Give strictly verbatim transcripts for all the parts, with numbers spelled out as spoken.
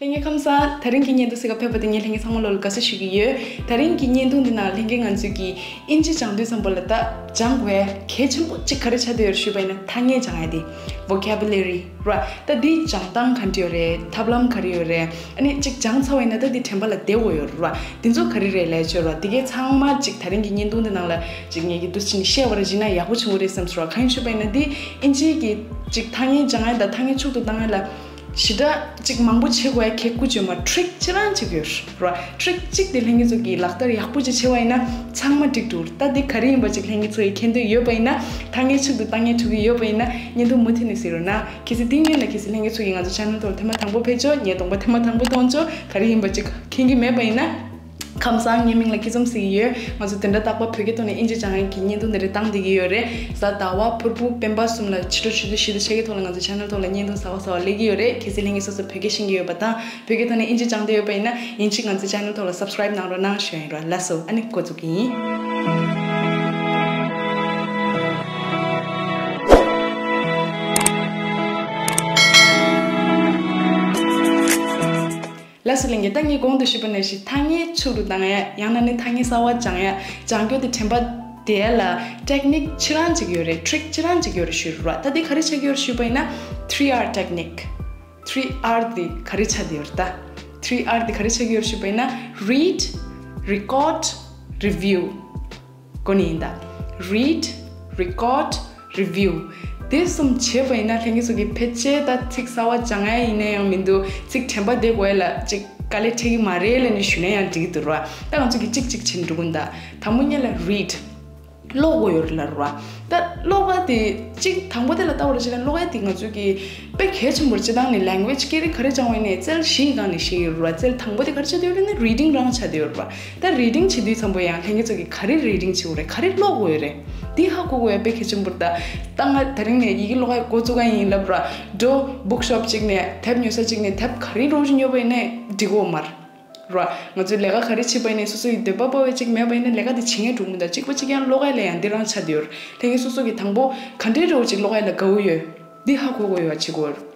ལྷན་རྒྱས་ཁམས་བཟང་། དེ་རིང་གི་བརྙན་ཐུང་གཟིགས་ག་ཕེབས་པ་དེ་ངས་ལྷན་རྒྱས་ཚང་མ་ལོ་ལ་དགའ་བསུ་ཞུ་གི་ཡོད། དེ་རིང་གི་བརྙན་ཐུང་འདི་ནང་ལྷན་རྒྱས་ང་ཚོས་ཀྱི་ཨིན་ཇི་སྦྱང་དུས་ཙམ་པ་ལ་ད་སྦྱང་དགོས་ཡ་གལ་ཆེན་པོ་གཅིག་ག་རེ་ཆགས་བསྡད་ཡོད་ཞུས་པ་ཡིན་ན་ཐ་སྙད་སྦྱང་ཡ་དེ། Vocabulary ར། ད་འདི་སྦྱང་སྟངས་ག་འདྲ་ཡོད་རེད། ཐབས་ལམ་ག་རེ་ཡོད་རེད། ཨ་ནི་གཅིག་སྦྱངས་ཚར་བ་ཡིན་ན་ད་འདི་དྲན་པ་ལ་བསྡད་དགོས་ཡོད་ར། འདི་ཚོ་ག་རེ་རེད་ལབ་ཡ་ཅིག་ཡོད་ར། འདི་གའི་ཚང་མ་གཅིག་དེ་རིང་གི་བརྙན་ཐུང་འདི་ནང་ལ་གཅིག་ངས་ཀྱི་འདུག་སེ་བྱས་ནས་བཤད་པ་ར་བྱས་ན་ཡག་པོ་བྱུང་གི་རེད་བསམ་སོང་ར། གང་ཡིན་ཞུས་པ་ཡིན་ན་འདི་ཨིན་ཇིའི་གི་གཅིག་ཐ་སྙད་སྦྱང་ཡ་དང་ཐ་སྙད་ཕྱོགས་བསྡུ་བཏང་ཡ་ལ་ཞེ་དྲག་གཅིག་མང་པོ་བྱེད་དགོས་ཡ་གལ་ཁུ་ཅོ་མ། ཊིག་ཅི་རང་ཅིག་ཡོད་ར། ཊིག་གཅིག་དེ་ལྷན་རྒྱས་ཚོ་གིས་ལག་བསྟར་ཡག་པོ་ཅིག་བྱས་པ་ཡིན་ན་ཚང་མ་འགྲིག་འགྲོ། ད་འདི་ག་རེ་ཡིན་པ་ཅིག་ལྷན་རྒྱས་ཚོ་ཡིས་མཁྱེན་འདོད་ཡོད་པ་ཡིན་ན། ཐ་སྙད་ཕྱོགས་བསྡུ་ཐ་སྙད་ཕྱོགས་བསྡུ་ཡོད་པ་ཡིན་ན་བརྙན་ཐུང་མུ་མཐུད་ནས་གཟིགས་རོགས་གནང་། གལ་སྲིད་འདི་སྔོན་ལ་གལ་སྲིད་ལྷན་རྒྱས་ཚོ་གིས་ང་ཚོ་ཆེ་ནལ་ཐོག་ལ་ཐེངས་མ་དང་པོ་ཕེབས་ཆོག་ངའི་གདོང་པ་ཐེངས་མ་དང་པོ་མཐོང་ཆོག་ག་རེ་ཡིན་པ་ཅིག་མཁྱེན་གྱི་མེད་པ་ཡིན་ན། ཁམས་བཟང་། ངའི་མིང་ལ་སྐྱིད་འཛོམས་ཟེར་གྱི་ཡོད། ང་ཚོ་བདུན་ཕྲག་རྟག་པར་བོད་སྐད་ཐོག་ནས་ཨིན་ཇི་སྦྱང་ཡག་གི་བརྙན་ཐུང་འདི་རིགས་བཏང་བསྡད་ཀྱི་ཡོད་རེད། གཟའ་ཟླ་བ་ཕུར་བུ་སྤེན་པ་གསུམ་ལ་ཕྱི་དྲོ་ཆུ་ཚོད་བཞི་དང་ཕྱེད་ཀའི་ཐོག་ལ་ང་ཚོ་ཆེ་ནལ་ཐོག་ལ་བརྙན་ཐུང་གསར་པ་གསར་པ་སླེབས་ཀྱི་ཡོད་རེད། གལ་སྲིད་ལྷན་རྒྱས་སོ་སོ་བོད་སྐད་ཤེས་ཀྱི་ཡོད་པ་དང་བོད་སྐད་ཐོག་ནས་ཨིན་ཇི་སྦྱང་འདོད་ཡོད་པ་ཡིན་ན་ཡིན་གཅིག་ང་ཚོའི་ཆེ་ནལ་ཐོག་ལ་སབ་སི་ཀ་རེབ་གནང་རོགས་གནང་ཞུ་ཡ་ཡིན་ར། ལགས་སོ། ཨ་ནི་འགོ་འཛུགས་ཀྱི་ཡིན། ལགས་སོ་ལྷན་རྒྱས། ད་ངས་གོང་དུ་ཞུས་པ་ནང་བཞིན་ཐ་སྙད་ཕྱོགས་བསྡུ་བཏང་ཡ། ཡང་ན་ནི་ཐ་སྙད་གསར་པ་སྦྱང་ཡ། སྦྱང་རྒྱུ་དེ་དྲན་པ་བསྡད་ཡ་ལ་ཊེག་ནིག་ཅི་རང་ཅིག་ཡོད་རེད། ཊིག་ཅི་རང་ཅིག་ཡོད་རེད་ཞུ་ར། ད་འདི་ག་རེ་ཆགས་ཀྱི་ཡོད་རེད་ཞུས་པ་ཡིན་ན་ཐི་རི་ཨར་ཊེག་ནིག་ཐི་རི་ཨར་འདི་ག་རེ་ཆགས་བསྡད་ཡོད་རེད། ད་ཐི་རི་ཨར་འདི་ག་རེ་ཆགས་ཀྱི་ཡོད་རེད་ཞུས་པ་ཡིན་ན་རིཌ། རི་ཀོཌ། རི་བིའུ། གོ་ནི་ཡིན་ད། Read, record, review. དེ་གསུམ་བྱས་པ་ཡིན་ན་ལྷན་རྒྱས་ཚོ་གིས་ཕལ་ཆེར་ད་ཚིག་གསར་པ་སྦྱང་ཡ་ཡིན་ན་ཡང་མི་འདུག་ཚིག་དྲན་པ་བསྡད་དགོས་ཡ་ལ་ཅིག་དཀའ་ལས་འཕྲད་ཀྱི་མ་རེད་ལབ་ནས་ཞུས་ན་ཡང་འགྲིག་གི་འདུག་ར། ད་ང་ཚོ་གིས་གཅིག་གཅིག་བྱས་ནས་འགྲོ་གི་ཡིན་ད། དང་པོ་ཉིད་ལ་read། ཀློག་དགོས་ཡོད་རེད་ལབ་ར། ད་ཀློག་པ་དེ་གཅིག་དང་པོ་དེ་ལ་ལྟ་བ་ར་བྱས་ན་ཀློག་ཡ་དེ་ང་ཚོ་གིས་དཔེ་གལ་ཆེན་པོ་རེད། སྤྱིར་བཏང་ནས་ལེང་གུ་ཝེཇ་སྐད་རིགས་ག་རེ་སྦྱང་བ་ཡིན་ནའི་རྩལ་བཞིའི་སྒང་ནས་ཤེས་ཀྱི་ཡོད་རེད་བ། རྩལ་དང་པོ་དེ་ག་རེ་ཆགས་བསྡད་ཡོད་རེད་ན་རི་ཌིང་རང་ཆགས་བསྡད་ཡོད་རེད་བ། ད་རི་ཌིང་བྱེད་དུས་ཙམ་པོ་ཡང་ལྷན་རྒྱས་ཚོ་གིས་ག་རེ་རི་ཌིང་བྱེད་དགོས་རེད། ག་རེ་ཀློག་དགོས་ཡོད་རེད། འདི་ཧ་གོ་དགོས་ཡ་དཔེ་གལ་ཆེན་པོ་རེད། ད་ད་ང་དེ་རིང་ནས་ཡི་གེ་ཀློག་ཡ་འགོ་བཙུགས་ཀ་ཡིན་ལབ་ར། འགྲོ་བུག་ཤོབ་ཅིག་ནས་དེབ་ཉོ་ས་ཅིག་ནས་དེབ་ག་རེ་འདྲ་བོ་ཅིག་ཉོས་པ་ཡིན་ནའི་འགྲིག་གི་ཡོད་མ་རེད། ར། ང་ཚོས་ལས་ཀ་ག་རེ་བྱེད་པ་ཡིན་ནའི་སོ་སོ་ཡི་འདོད་པ་སྤོབས་པ་ཅིག་མེད་པ་ཡིན་ན་ལས་ཀ་དེ་བྱེད་མཁན་འགྲོ་མི་འདུག་གཅིག་པ་གཅིག་རྐྱང་ཀློག་ཡ་ལ་ཡང་འདི་རང་ཆགས་བསྡད་ཡོད་རེད། དེ་གིས་སོ་སོ་གིས་དང་པོ་ག་འདྲའི་འདྲ་བོ་ཅིག་ཀློག་ཡ་ལ་དགའ་བོ་ཡོད། འདི་ཧ་གོ་དགོས་ཡོད་པ་བྱེད་དགོས་རེད།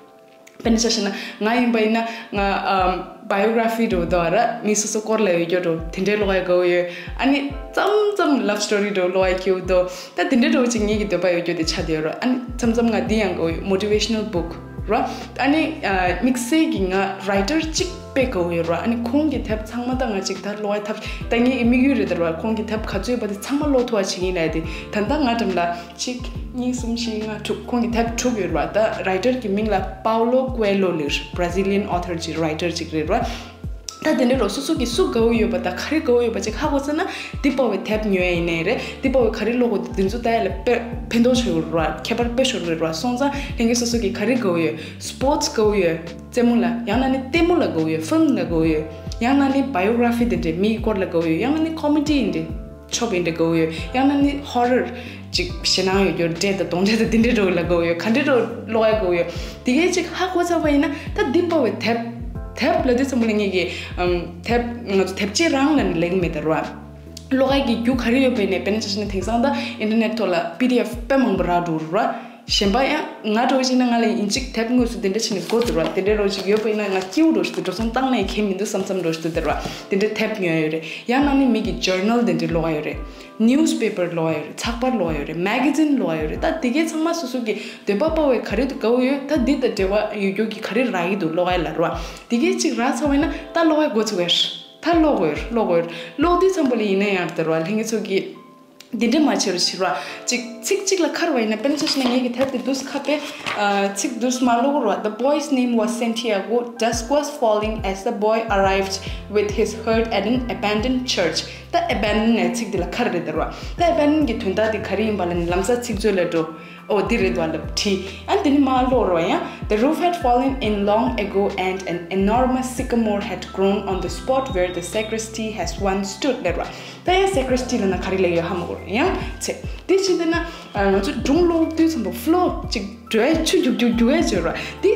དཔེར་ན་ཆ་བཞག་ན་ང་ཡིན་པ་ཡིན་ན་ང་ཨམ་བྷའི་ཡོ་གྷི་ར་ཕི་འདྲ་བོ་འདུག་ར། མི་སོ་སོ་སྐོར་ལ་ཡོད་རྒྱུ་འདྲ་བོ་དེ་འདྲའི་ཀློག་ཡ་དགའ་བོ་ཡོད། ཨ་ནི་མཚམས་མཚམས་ལབ་སི་ཊོ་རི་འདྲ་བོ་ཀློག་ཡ་སྐྱིད་པོ་འདུག་ད་དེ་འདྲའི་འདྲ་བོ་ཅིག་ངེད་ཀྱི་འདོད་པ་ཡོད་རྒྱུ་དེ་ཆགས་བསྡད་ཡོད་ར། ཨ་ནི་མཚམས་མཚམས་ང་འདི་ཡང་དགའ་བོ་ཡོད། མོ་ཊི་ཝེ་ཤ་ནལ་བུག་ར། ཨ་ནི་ཨ་དམིགས་བསལ་གྱི་ང་རའི་ཊར་གཅིག་དཔེ་དགའ་བོ་ཡོད་ར། ཨ་ནི་ཁོང་གི་དེབ་ཚང་མ་ད་ང་གཅིག་ད་ཀློག་ཡ་ཐབས་ད་ངའི་དམིགས་ཡུལ་རེད་ད་ར། ཁོང་གི་དེབ་ག་ཚོད་ཡོད་པ་དེ་ཚང་མ་ཀློག་ཐུབ་པ་བྱེད་ཀྱི་ཡིན་ལབ་ཡ་དེ། ད་ལྟ་ང་འགྲམ་ལ་གཅིག་གཉིས་གསུམ་བཞི་ལྔ་དྲུག་ཁོང་གི་དེབ་དྲུག་ཡོད་ར། ད་རའི་ཊར་གྱི་མིང་ལ་པའོ་ལོ་ཀུའེ་ལོ་ལབ་ར། བྷ་ར་ཛི་ལི་ཡན་ཨོ་ཐར་གྱི་རའི་ཊར་གཅིག་རེད་ར། ད་དེ་འདྲ་ར་སོ་སོ་གི་སུ་དགའ་བོ་ཡོད་པ་དང་ག་རེ་དགའ་བོ་ཡོད་པ་ཅིག་ཧ་གོ་ཚར་ན་འདི་དཔའ་བའི་དེབ་ཉོ་ཡ་ཡིན་ནའི་རེད། འདི་དཔའ་བའི་ག་རེ་ཀློག་དགོས་འདུག་འདི་ཚོ་ལྟ་ཡ་ལ་དཔེ་ཕན་ཐོགས་ཆེ་བོ་ར། ཁྱད་པར་དཔེ་ཤོར་གི་ར། སོང་ཙང་ལྷན་རྒྱས་སོ་སོ་གི་ག་རེ་དགའ་བོ་ཡོད། སི་པོར་ཊི་དགའ་བོ་ཡོད། རྩེད་མོ་ལ། ཡང་ན་ནི་ལྟད་མོ་ལ་དགའ་བོ་ཡོད། ཕིལམ་ལ་དགའ་བོ་ཡོད། ཡང་ན་ནི་བྷའི་ཡོ་གྷི་ར་ཕི་དེ་འདྲའི་མིའི་སྐོར་ལ་དགའ་བོ་ཡོད། ཡང་ན་ནི་ཀོ་མེ་ཌི་ཡིན་འདྲ། ཆོབ་ཡིན་འདྲ་དགའ་བོ་ཡོད། ཡང་ན་ནི་ཧོ་རར་ཅིག་ཞེད་སྣང་ཡོད་རྒྱུ་འདྲ་དང་གདོན་འདྲ་དང་དེ་འདྲའི་འདྲ་བོ་ལ་དགའ་བོ་ཡོད། ག་འདྲའི་འདྲ་བོ་ཀློག་ཡ་དགའ་བོ་ཡོད། དེ་གའི་ཅིག་ཧ་གོ་ཚར་བ་ཡིན་ན་ད་འདི་དཔའ་བའི་དེབ་དེབ་ལབ་དུས་ཙམ་པ་ལ་ངེད་ཀྱི་ཨམ་དེབ་ང་ཚོ་དེབ་ཅེས་རང་ལབ་ནས་ལབ་ཀྱི་མེད་ད་ར། ཀློག་ཡ་གི་རྒྱུ་ག་རེ་ཡོད་པ་ཡིན་ནའི་དཔེར་ན་ཆ་བཞག་ན་དེང་སང་ད་ཨིན་ཊར་ནེཊ་ཐོག་ལ་པི་ཌི་ཨེཕ་དཔེ་མང་པོ་རག་འགྲོ་ར། གཞན་པ་ཡང་ང་འདྲ་བོ་ཅིག་ན་ང་ལ་ཡིན་གཅིག་དེབ་དངོས་སུ་དེ་འདྲ་བྱས་ནས་དགོས་འདུག་ར། དེ་འདྲའི་རོ་ཅིག་ཡོད་པ་ཡིན་ན་ང་སྐྱིད་པོ་འདྲ་བོ་ཞིག་འདུག་འགྲོ་སོང་བཏང་ནས་ཁྱད་མི་འདུག་བསམ་བསམ་འདྲ་བོ་ཞིག་འདུག་དེ་ར། དེ་འདྲའི་དེབ་ཉོ་ཡ་ཡོད་རེད། ཡང་ན་ནི་མི་གི་ཇར་ནལ་དེ་འདྲའི་ཀློག་ཡ་ཡོད་རེད། ནིའུ་སི་པེ་པར་ཀློག་ཡ་ཡོད་རེད། ཚགས་པར་ཀློག་ཡ་ཡོད་རེད། མེ་ག་ཛིན་ཀློག་ཡ་ཡོད་རེད། ད་དེ་གའི་ཚང་མ་སོ་སོ་གི་འདོད་པ་དཔའ་བའི་ག་རེ་དགའ་བོ་ཡོད། ད་འདི་དང་འབྲེལ་བ་ཡོད་རྒྱུ་གི་ག་རེ་རག་གི་འདུག་ཀློག་ཡ་ལ་ར། དེ་གའི་ཅིག་རག་ཚར་བ་ཡིན་ན་ད་ཀློག་ཡ་འགོ་ཚུགས་ཡ་རེད། ད་ཀློག་དགོས་རེད། ཀློག་དགོས་རེད། ཀློག་དུས་ཙམ་པ་ལ་ཡིན་ན་ཡང་དེ་ར་ལྷན་རྒྱས་ཚོ་གི་འདི་འདྲ་མ་བྱེད་རོགས་བྱེད་རོགས། ཅིག་ཚིག་གཅིག་ལ་ཁ་ར་བ་ཡིན་ན། དཔེར་ན་ཆ་བཞག་ན་ངེད་ཀྱི་དེབ་དེ་འདུག་སེ་ཁ་པའི་ཨ་ཚིག་འདུག་སེ་མར་ཀློག་རོགས། The boy's name was Santiago. Dusk was falling as the boy arrived with his herd at an abandoned church. ད་abandon ནས་ཚིག་འདི་ལ་ཁ་ར་རེད་ད་རོགས། ད་abandon གི་དོན་དག་འདི་ག་རེ་ཡིན་པ་ལ་ནི་ལམ་སང་ཚིག་མཛོད་ལ་འགྲོ། ཨོ་འདི་རེད་དོ་ལབ་བྲིས། ཨ་འདི་ནི་མར་ཀློག་རོགས་ཡ། The roof had fallen in long ago and an enormous sycamore had grown on the spot where the sacristy has once stood. ལབ་རོགས། ད་ཡང་སེ་ཀྲི་སི་ཊི་ལབ་ན་ག་རེ་ལབ་ཡོད་ཧ་མ་གོ་རེད། ཡང་ཚེ་འདི་ཕྱིན་དེ་ན་ང་ཚོ་སྒྲུང་ཀློག་དུས་ཙམ་པ་ཕུ་ལོ་ཅིག་འགྲོ་ཡ་ཆུ་རྒྱུག་རྒྱུག་རྒྱུག་ཡ་བྱོས་ར། འདི་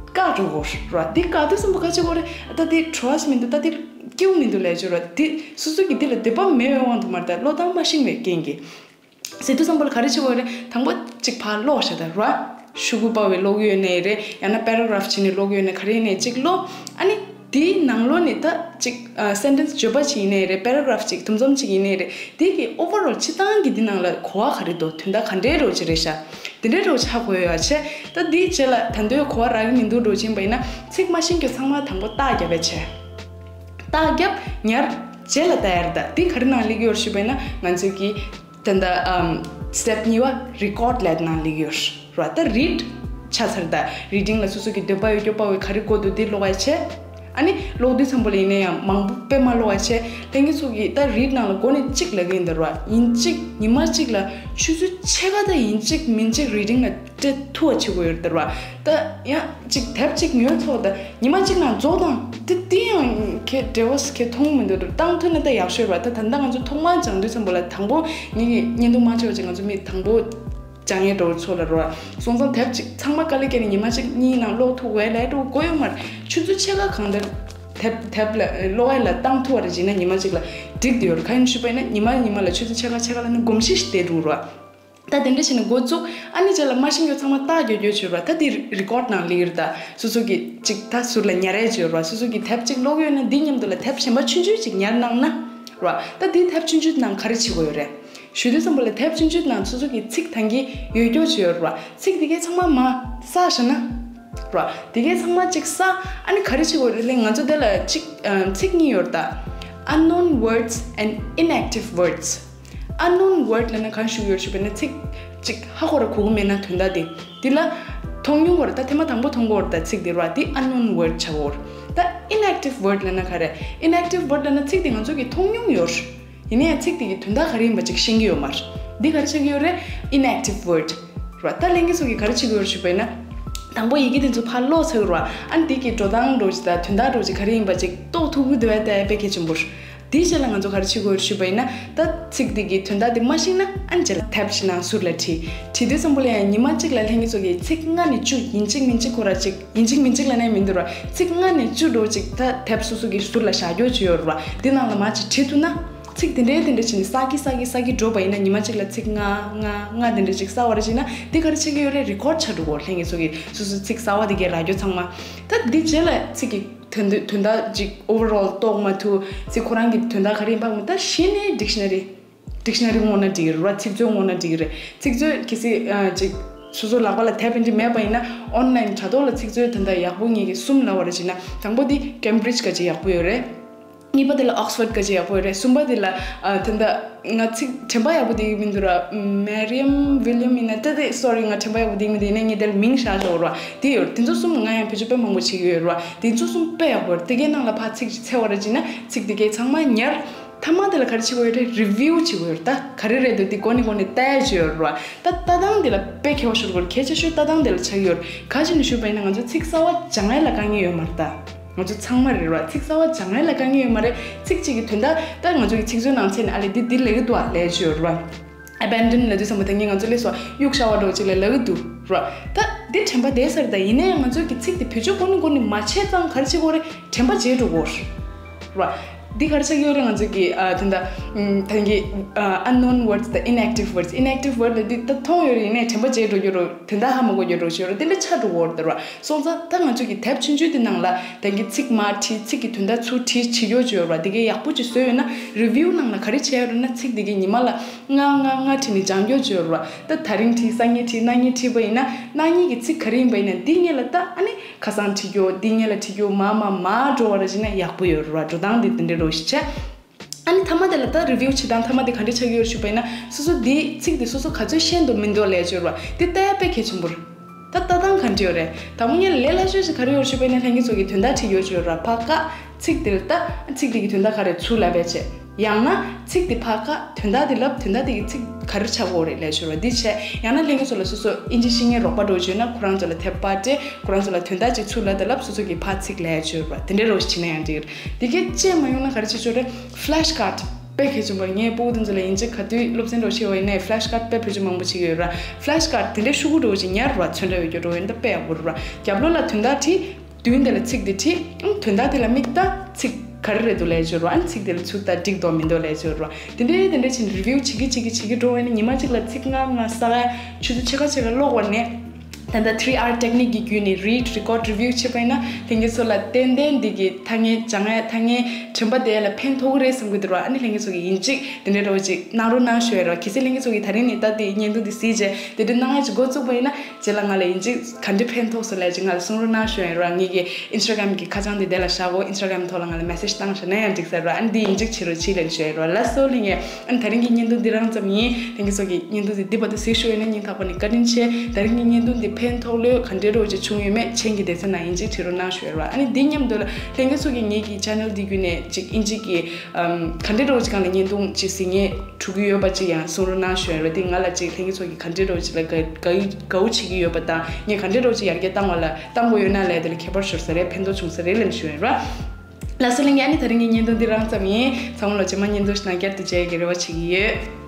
བཀག་འགྲོ་གོ་ར། འདི་བཀག་དུས་ཙམ་པ་ག་ཅིག་གོ་རེད། ད་འདི་བྲོ་བ་ཞིག་མི་འདུག་ད་འདི་སྐྱིད་པོ་མི་འདུག་ལབ་བྱོས་ར། འདི་སོ་སོ་གི་འདི་ལ་འདོད་པ་མེད་པའི་དབང་དུ་མ་རེད། ད་ཀློག་སྟངས་མ་ཤེས་པའི་རྐྱེན་གྱིས། ཟེར་དུས་ཙམ་པ་ལ་ག་རེ་བྱེད་དགོས་རེད། དང་པོ་གཅིག་ཕར་ཀློག་བྱ་དང་ར། ཤོག་གུ་པ་བའི་ཀློག་ཡོད་ནའི་རེད། ཡང་ན་པེ་ར་གྷ་རབ་བྱས་ནས་ཀློག་ཡོད་ནའི་ག་རེ་ཡིན་ནའི་གཅིག་ཀློག་ཨ་ནི་ དེའི་ནང་ལོགས་ནས་ད་ཅིག་ཨ་སེན་ཊེན་སི་བརྗོད་པ་ཅིག་ཡིན་ནའི་རེད། པེ་ར་གྷ་རབ་ཅིག་དུམ་ཙམ་ཅིག་ཡིན་ནའི་རེད། དེ་གི་ཨོ་ཝར་ཨོལ་སྤྱིར་བཏང་གི་འདི་ནང་ལ་གོ་བ་ག་རེ་འདུག་དོན་དག་ག་འདྲའི་རོ་ཅིག་རེད་ཤག་དེ་འདྲའི་རོ་ཆགས་དགོས་ཡོད་ཆེ། ད་དེའི་རྗེས་ལ་ད་དུང་གོ་བ་རག་གི་མི་འདུག་རོ་ཅིག་ཡིན་པ་ཡིན་ན། ཚིག་མ་ཤེས་མཁན་ཚང་མ་དང་པོ་རྟགས་རྒྱབ་པའི་ཆེ། རྟགས་རྒྱབ་ཉར། རྗེས་ལ་ལྟ་ཡར་ད་དེ་ག་རེ་ནང་སླེབས་ཀྱི་ཡོད་ཞུས་པ་ཡིན་ན། ང་ཚོས་ཀྱི་ད་ལྟ་ཨམ་སི་ཊེབ་གཉིས་པ་རི་ཀོཌ་ལབ་ནང་སླེབས་ཀྱི་ཡོད་ར། ད་རིཌ་ཆགས་ཚར། ད་རི་ཌིང་ལ་སོ་སོ་གི་འདོད་པ་ཡོད་རྒྱུ་པ་བས་ག་རེ་དགོས་འདུག་དེ་ཀློག་ཡ་ཆེ། ཨ་ནི་ཀློག་དུས་ཙམ་པ་ལ་ཡིན་ན་ཡང་མང་པོ་དཔེ་མ་ཀློག་ཡ་ཆེ། ལྷན་རྒྱས་ཚོ་གིས་ད་རིཌ་ནང་ལ་འགོ་ནས་གཅིག་ལབ་ཀྱི་ཡིན་ད་ར། ཡིན་གཅིག་ཉི་མ་གཅིག་ལ་ཆུ་ཚོད་ཕྱེད་ཀ་ད་ཡིན་གཅིག་མིན་གཅིག་རི་ཌིང་ལ་སྤྲད་ཐུབ་པ་བྱེད་དགོས་ཡོད་རེད་ད་ར། ད་ཡང་ཅིག་དེབ་ཅིག་ཉོས་ཚོགས་ད་ཉི་མ་གཅིག་ནང་རྫོགས་དང་དེ་དེ་ཡང་ཁྱེད་འབྲེལ་བ་ཁྱེད་མཐོང་མི་འདུག་ད། བཏང་ཐུབ་ན་ད་ཡག་ཤོས་རེད་པ། ད་ད་ལྟ་ང་ཚོ་ཐོག་མར་སྦྱང་དུས་ཙམ་པ་ལ་དང་པོ་ངེད་ཀྱི་བརྙན་ཐུང་མ་བྱས་པ་ཅིག་ང་ཚོ་མི་དང་པོ་སྦྱང་ཡས་འགྲོ་ཚོགས་ལ་རོ། སོང་ཙང་དེབ་ཅིག་ཚང་མ་དཀའ་ལས་བརྒྱབ་ནས་ཉི་མ་གཅིག་གཉིས་ནང་ཀློག་ཐུབ་བས་ལས་འགྲོ་དགོས་ཡོད་མ་རེད། ཆུ་ཚོད་ཕྱེད་ཀ་གང་ལྟར་དེབ་དེབ་ལ་ཀློག་ཡས་ལ་བཏང་ཐུབ་པ་རེད་བྱས་ན་ཉི་མ་གཅིག་ལ་འགྲིག་བསྡད་ཡོད་རེད། གང་ཡིན་ཞུས་པ་ཡིན་ན་ཉི་མ་ཉི་མ་ལ་ཆུ་ཚོད་ཕྱེད་ཀ་ཕྱེད་ཀ་ལ་ནི་གོམས་གཤིས་ཤིག་བསྡད་འགྲོ་རོ། ད་དེ་འདྲ་བྱས་ནས་འགོ་བཙུགས། ཨ་ནི་རྗེས་ལ་མ་ཤེས་མཁན་ཚང་མ་རྟགས་རྒྱག་རྒྱུ་བྱོས་ར། ད་འདི་རི་ཀོཌ་ནང་སླེབས་ཀྱི་རེད། ད་སོ་སོ་གི་ཅིག་ད་ཟུར་ལ་ཉར་ཡས་བྱོས་ར། སོ་སོ་གི་དེབ་ཅིག་ཀློག་ཡོད་ན་འདི་མཉམ་དུ་ལ་དེབ་གཞན་པ་ཆུང་ཆུང་ཅིག་ཉར་གནང་ན་ར། ད་འདི་དེབ་ཆུང་ཆུང་ནང་ག་རེ་བྱེད་དགོས་ཡོད་རེད། ཞུ་དུས་ཙམ་པ་ལ་དེབ་ཆུང་ཆུང་ནང་སོ་སོ་གི་ཚིག་ད་གིན་ཡོད་རྒྱུ་བྱོས་ར། ཚིག་འདི་གའི་ཚང་མ་མར་བསགས་བཞག་ན་ར། འདི་གའི་ཚང་མ་ཅིག་བསགས། ཨ་ནི་ག་རེ་བྱེད་དགོས་རེད་ལབ་ན། ང་ཚོ་འདི་ལ་ཅིག་ཚིག་གཉིས་ཡོད་རེད་ད། Unknown words and inactive words. Unknown word ལབ་ན་གང་ཞུ་ཡོད་ཞུས་པ་ན་ཚིག་ཅིག་ཧ་གོ་ར་གོ་གི་མེད་ན་དོན་དག་དེ་འདི་ལ་མཐོང་མྱོང་བ་རེད་ད། ཐེངས་མ་དང་པོ་མཐོང་གི་ཡོད་རེད་ད། ཚིག་འདི་ར་འདི་unknown word ཆགས་ཡོད་རེད། ད་inactive word ལབ་ན་ག་རེ། Inactive word ལབ་ན་ཚིག་འདི་ང་ཚོ་གིས་མཐོང་མྱོང་ཡོད་རེད། ཡིན་ན་ཡང་ཚིག་འདི་གི་དོན་དག་ག་རེ་ཡིན་པ་ཅིག་ཤེས་ཀྱི་ཡོད་མ་རེད། འདི་ག་རེ་ཆགས་ཀྱི་ཡོད་རེད། Inactive word ར། ད་ལྷན་རྒྱས་ཚོ་གིས་ག་རེ་བྱེད་ཀྱི་ཡོད་རེད་ཞུས་པ་ཡིན་ན། དང་པོ་ཡི་གེ་འདི་ཚོ་ཕར་ཀློག་ཚར་ར། ཨ་ནི་འདི་གི་འགྲོ་སྟངས་འདྲ་བོ་ཅིག་དང་དོན་དག་འདྲ་བོ་ཅིག་ག་རེ་ཡིན་པ་ཅིག་རྟོགས་ཐུབ་ཀྱི་འདུག་བས་ད་དཔེ་གལ་ཆེན་པོ་རེད། དེའི་རྗེས་ལ་ང་ཚོ་ག་རེ་བྱེད་དགོས་ཞུས་པ་ཡིན་ན། ད་ཚིག་འདི་གི་དོན་དག་འདི་མ་ཤེས་ན་ཨ་ནི་རྗེས་ལ་དེབ་ཕྱི་ནང་ཟུར་ལ་བྲིས། བྲིས་དུས་ཙམ་པ་ལ་ཡང་ཉི་མ་གཅིག་ལ་ལྷན་རྒྱས་ཚོ་གིས་ཚིག་ལྔ་ནས་བཅུ་ཡིན་གཅིག་མིན་གཅིག་ཁོ་ར་གཅིག་ཡིན་གཅིག་མིན་གཅིག་ལབ་ནའི་མི་འདུག་ར། ཚིག་ལྔ་ནས་བཅུ་འདྲ་བོ་ཅིག་ད་དེབ་སོ་སོ་གི་ཟུར་ལ་བཞག་རྒྱུ་བྱས་ཡོད་ར། འདི་ནང་ལ་མར་ཅིག་བྲིས་ཐུབ་ན། ཚིག་དེ་འདྲའི་དེ་འདྲ་བྱས་ནས་བསགས་ཀྱི་བསགས་ཀྱི་བསགས་ཀྱི་འགྲོ་བ་ཡིན་ན་ཉི་མ་གཅིག་ལ་ཚིག་ལྔ་ལྔ་ལྔ་དེ་འདྲ་ཅིག་བསགས་པ་རེད་བྱས་ན་འདི་ག་རེ་བྱེད་ཀྱི་ཡོད་རེད། རི་ཀོཌ་ཆགས་འགྲོ་གི་ཡོད་རེད། ལྷན་རྒྱས་ཚོ་གིས་སོ་སོའི་ཚིག་གསར་པ་དེ་གའི་རག་རྒྱུ་ཚང་མ། ད་འདི་རྗེས་ལ་ཚིག་གི་དོན་དོན་དག་ཅིག་overall་རྟོགས་མ་ཐུབ། ཚིག་ཁོ་རང་གི་དོན་དག་ག་རེ་ཡིན་པ་མ་ད་གཞི་ནས་dictionary dictionary་བསྔོགས་ན་འགྲིག་གི་རེད་བ། ཚིག་མཛོད་བསྔོགས་ན་འགྲིག་གི་རེད། ཚིག་མཛོད་གལ་སྲིད་ཨ་ཅིག་སོ་སོ་ལག་པ་ལ་དེབ་དེ་འདྲ་མེད་པ་ཡིན་ན་online་དྲ་ཐོག་ལ་ཚིག་མཛོད་དོན་དག་ཡག་པོ་ངེད་ཀྱིས་གསུམ་ལབ་པ་རེད་བྱས་ན། དང་པོ་འདི་Cambridge་ག་ཅིག་ཡག་པོ་ཡོད་རེད། གཉིས་པ་དེ་ལ་Oxford་ག་ཅིག་ཡག་པོ་ཡོད་རེད། གསུམ་པ་དེ་ལ་ཨ་ད་ལྟ་ང་ཚིག་དྲན་པ་ཡག་པོ་བསྡད་ཀྱི་མི་འདུག་ར། Merriam Webster་ཡིན་ན་ད་དེ་sorry་ང་དྲན་པ་ཡག་པོ་བསྡད་ཀྱི་མི་འདུག་ཡིན་ནའི་ངས་དེ་ལ་མིང་བཞག་བཞག་ར། དེ་ཡོད་རེད། དེ་ཚོ་གསུམ་ང་ཡང་བེད་སྤྱོད་དཔེ་མང་པོ་བྱེད་ཀྱི་ཡོད་ར། དེ་ཚོ་གསུམ་དཔེ་ཡག་པོ་རེད། དེ་གའི་ནང་ལ་ཕར་ཚིག་ཅིག་འཚོལ་བ་རེད་བྱས་ན་ཚིག་དེ་གའི་ཚང་མ་ཉར། མཐའ་མ་དེ་ལ་ག་རེ་བྱེད་དགོས་ཡོད་རེད། Review་བྱེད་དགོས་ཡོད་རེད། ད་ག་རེ་རེད་འདུག་དེ་འགོ་ནས་འགོ་ནས་བལྟ་ཡ་བྱེད་ཡོད་རེད་བ། ད་ལྟ་སྟངས་དེ་ལ་དཔེ་གལ་པོ་ཤོར་དགོས་རེད། གལ་ཆེ་ཤོས་ལྟ་སྟངས་དེ་ལ་ཆགས་ཀྱི་ཡོད་རེད། ག་ཅི་ནས་ཞུས་པ་ཡིན་ན་ང་ཚོ་ཚིག་གསར་པ་སྦྱང་ཡ་ལ་དཀའ་ངལ་ཡོད་མ་རེད་ད། ང་ཚོ་ཚང་མ་རེད་བ། ཚིག་གསར་པ་སྦྱང་ཡ་ལ་དཀའ་ངལ་ཡོད་མ་རེད། ཚིག་གཅིག་གི་དོན་དག་ད་ང་ཚོ་གི་ཚིག་མཛོད་ནང་ཚད་ནས་ཨ་ལས་འདི་འདི་ལབ་ཀྱི་འདུག་ཨ་ལབ་ཀྱི་ཡོད་རེད་བ། Abandon་ལབ་དུས་ཙམ་པ་ད་ངས་ང་ཚོ་ལས་སོ་གཡུག་བཞག་པ་འདྲ་བོ་ཅིག་ལ་ལབ་ཀྱི་འདུག་ར། ད་འདི་དྲན་པ་བསྡད་ས་རེད་ད། ཡིན་ན་ཡང་ང་ཚོ་གི་ཚིག་དེ་བེད་སྤྱོད་འགོ་ནས་འགོ་ནས་མ་བྱས་ཙང་ག་རེ་བྱེད་དགོས་རེད། དྲན་པ་བརྗེད་འགྲོ་གི་ཡོད་རེད་བ། འདི་ག་རེ་ཆགས་ཀྱི་ཡོད་རེད། ང་ཚོ་གི་ཨ་དེ་འདྲ་ད་གི་ཨ་unknown words་དང་inactive words། Inactive word་ལ་འདི་ད་མཐོང་ཡོད་རེད། ཡིན་ནའི་དྲན་པ་བརྗེད་འགྲོ་གི་ཡོད་རེད། དོན་དག་ཧ་མ་གོ་རྒྱུ་འདྲ་བོ་ཅིག་ཡོད་རེད། དེ་འདྲ་ཆགས་འགྲོ་གི་ཡོད་རེད་བ། སོང་ཙང་ད་ང་ཚོ་གི་དེབ་ཆུང་ཆུང་དེ་ནང་ལ་ད་གི་ཚིག་མར་བྲིས། ཚིག་གི་དོན་དག་ཚུར་བྲིས་བྱེད་ཀྱི་ཡོད་རེད་བ། དེ་གའི་ཡག་པོ་ཅིག་བཟོས་ཡོད་ན་review་ནང་ལ་ག་རེ་བྱས་ཡོད་རེད་ན་ཚིག་དེ་གའི་ཉི་མ་ལ་ལྔ་ལྔ་ལྔ་བྲིས་ནས་སྦྱང་རྒྱུ་བྱས་ཡོད་རེད་བ། ད་དེ་རིང་བྲིས། སང་ཉིན་བྲིས། གནངས་ཉིན་བྲིས་པ་ཡིན་ན་གནངས་ཉིན་གྱི་ཚིག་ག་རེ་ཡིན་པ་ཡིན་ན་འདི་སྔོན་ལ་ད་ཨ་ནི་ཁ་སང་བྲིས་རྒྱུ། འདི་སྔོན་ལ་བྲིས་རྒྱུ། མར་མར་མར་འགྲོ་བ་ར་བྱས་ན་ཡག་པོ་ཡོད་རེད་བ། འགྲོ་སྟངས་འདི་འདི་འདྲ་རོ་ཞིག་བྱས། ཨ་ནི་མཐའ་མ་དེ་ལ་ད་review་བྱེད་སྟངས་མཐའ་མ་དེ་ག་འདྲ་ཆགས་ཀྱི་ཡོད་ཞུས་པ་ཡིན་ན། སོ་སོ་འདི་ཚིག་འདི་སོ་སོ་ག་ཚོད་ཤེས་འདུག་མི་འདུག་ལབ་ཡ་ཅིག་ཡོད་རེད་བ། འདི་ལྟ་ཡ་དཔེ་གལ་ཆེན་པོ་རེད། ད་ལྟ་སྟངས་ག་འདྲ་ཡོད་རེད། དང་པོ་ཉིད་ལ་ལས་སླ་ཤོས་ཤིག་ག་རེ་ཡོད་ཞུས་པ་ཡིན་ན། ལྷན་རྒྱས་ཚོ་གིས་དོན་དག་བྲིས་ཡོད་ཅིག་ཡོད་རེད་བ། ཕར་བཀག་ཚིག་འདི་ལ་ལྟ། ཚིག་འདི་གི་དོན་དག་ག་རེ་ཚུར་ལབ་པ་བྱས། ཡང་ན་ཚིག་འདི་ཕར་བཀག་དོན་དག་འདི་ལབ། དོན་དག་འདི་གི་ཚིག་ག་རེ་ཆགས་ཀྱི་ཡོད་རེད་ལབ་ཡ་ཅིག་ཡོད་རེད་བ། འདི་བྱས། ཡང་ན་ལྷན་རྒྱས་ཚོ་ལ་སོ་སོ་ཨིན་ཇི་ཤེས་མཁན་རོགས་པ་འདྲ་བོ་ཅིག་ཡོད་ན་ཁོ་རང་ཚོ་ལ་དེབ་པར་སྤྲད། ཁོ་རང་ཚོ་ལ་དོན་དག་ཅིག་ཚུར་ལབ་དང་ལབ། སོ་སོ་གིས་ཕར་ཚིག་ལབ་ཡ་ཅིག་ཡོད་རེད་བ། དེ་འདྲའི་རོ་ཞིག་བྱས་ན་ཡང་འགྲིག་གི་རེད། འདི་གས་བྱས་མ་ཡོང་ན་ག་རེ་བྱེད་ཆོག་རེད། Flashcard དཔེ་གལ་ཆེན་པོ་རེད། ངའི་སྤུ་གུ་དེ་ཚོ་ལ་ཡིན་གཅིག་ག་དུས་སློབ་ཚན་འདྲ་བོ་བྱེད་པ་ཡིན་ནའི་flashcard དཔེ་བེད་སྤྱོད་མང་པོ་བྱེད་ཀྱི་ཡོད་ར། Flashcard དེ་འདྲའི་ཤོག་གུ་འདྲ་བོ་ཅིག་ཉར་ར། ཚོན་ཁྲ་ཡོད་རྒྱུ་འདྲ་བོ་ཡིན་ད་དཔེ་ཡག་པོ་རེད་ར། རྒྱབ་ལོགས་ལ་དོན་དག་བྲིས། མདུན་དེ་ལ་ཚིག་དེ་བྲིས། ཨང་དོན་དག་དེ་ལ་དམིགས་ད་ཚིག་ག་རེ་རེད་འདུག་ལབ་ཡ་ཅིག་ཡོད་ར། ཨ་ནི་ཚིག་དེ་ལ་ཚུར་ལྟ་འགྲིག་འདུག་མི་འདུག་ལབ་ཡ་ཅིག་ཡོད་ར། དེ་འདྲའི་དེ་འདྲའི་བྱས་ནས་review བྱེད་ཀྱི་བྱེད་ཀྱི་བྱེད་ཀྱི་འགྲོ་བ་ཡིན་ན་ཉི་མ་གཅིག་ལ་ཚིག་ལྔ་ལྔ་བསགས་ཡ། ཆུ་ཚོད་ཕྱེད་ཀ་ཕྱེད་ཀ་ཀློག་པ་ནས། ད་ལྟ་three R technique གི་བརྒྱུད་ནས་read, record, review བྱེད་པ་ཡིན་ན་ལྷན་རྒྱས་ཚོ་ལ་ཏན་ཏན་འདི་གི་ཐ་སྙད་སྦྱང་ཡ་ཐ་སྙད་དྲན་པ་དེ་ལ་ཕན་ཐོགས་ཀྱི་རེད་བསམ་གྱི་འདུག་ར། ཨ་ནི་ལྷན་རྒྱས་ཚོ་གི་ཡིན་གཅིག་དེ་འདྲའི་རོགས་ཅིག་གནང་རོགས་གནང་ཞུ་ཡ་ར། གལ་སྲིད་ལྷན་རྒྱས་ཚོ་གི་ད་རིང་ནས་ད་དེ་བརྙན་ཐུང་འདི་གཟིགས་རྗེས་དེ་འདྲ་གནང་ཡ་ཅིག་འགོ་བཙུགས་པ་ཡིན་ན་རྗེས་ལ་ང་ལ་ཡིན་གཅིག་ག་འདྲ་ཕན་ཐོགས་སོང་ལབ་ཅིག་ང་ལ་གསུང་རོགས་གནང་ཞུ་ཡ་ར། ངེད་ཀྱི་Instagram གི་ཁ་བྱང་དེ་དེ་ལ་བཞག་གོ། Instagram ཐོག་ལ་ང་ལ་message བཏང་བཞག་ན་ཡང་འགྲིག་ས་ར། ཨ་ནི་འདི་ཡིན་གཅིག་བྱེད་རོགས་གྱིས་ལབ་ཞུ་ཡ་ར། ལགས་སོ་ལྷན་རྒྱས། ཨ་ནི་ད་རིང་གི་བརྙན་ཐུང་འདི་རང་ཙམ་ཡིན། ལྷན་རྒྱས་ཚོ་གིས་བརྙན་ཐུང་འདི་འདི་བར་དུ་གཟིགས་ཞུ་ཡོད་ན་སྙིང་ཐག་པ་ནས་བཀའ་དྲིན་ཆེ། ད་རིང་གི་བརྙན་ཐུང་འདི་ཕན་ཐོགས་ལོས་ག་འདྲའི་རོགས་ཅིག་བྱུང་ཡོད་མེད་མཆན་གྱི་སྡེ་ཚན་ནང་ཡིན་གཅིག་བྲིས་རོགས་གནང་ཞུ་ཡ་ར། ཨ་ནི་འདི་མཉམ་དུ་ལ་ལྷན་རྒྱས་ཚོ་གིས་ངེད་ཀྱི་channel འདི་བརྒྱུད་ནས་ཅིག་ཨིན་ཇི་གི་ཨམ་ག་འདྲའི་རོགས་ཅིག་སྒང་ལ་བརྙན་ཐུང་ཅིག་གཟིགས་ངེས་འགྲོ་གི་ཡོད་པ་ཅིག་ཡང་གསུང་རོགས་གནང་ཞུ་ཡ་ར། འདི་ང་ལ་ཅིག་ལྷན་རྒྱས་ཚོ་གིས་ག་འདྲའི་རོགས་ཅིག་ལ་དགའ་དགའ་དགའ་བོ་བྱེད་ཀྱི་ཡོད་པ་དང་ངས་ག་འདྲའི་རོགས་ཅིག་ཡར་རྒྱས་བཏང་བ་ལ་བཏང་དགོས་ཡོད་ན་ལས་དེ་ལ་ཁྱད་པར་ཤོར་ས་རེད། ཕན་ཐོགས་བྱུང་ས་རེད་ལབ་ཞུ་ཡ་ར། ལགས་སོ་ལྷན་རྒྱས། ཨ་ནི་ད་རིང་གི་བརྙན་ཐུང་འདི་རང་ཙམ་ཡིན། ཚང་མ་ལ་རྗེས་མ་བརྙན་ཐུང་ཞིག་ནང་བསྐྱར་དུ་མཇལ་ཡ་གི་རེ་བ་བྱེད་ཀྱི་ཡོད།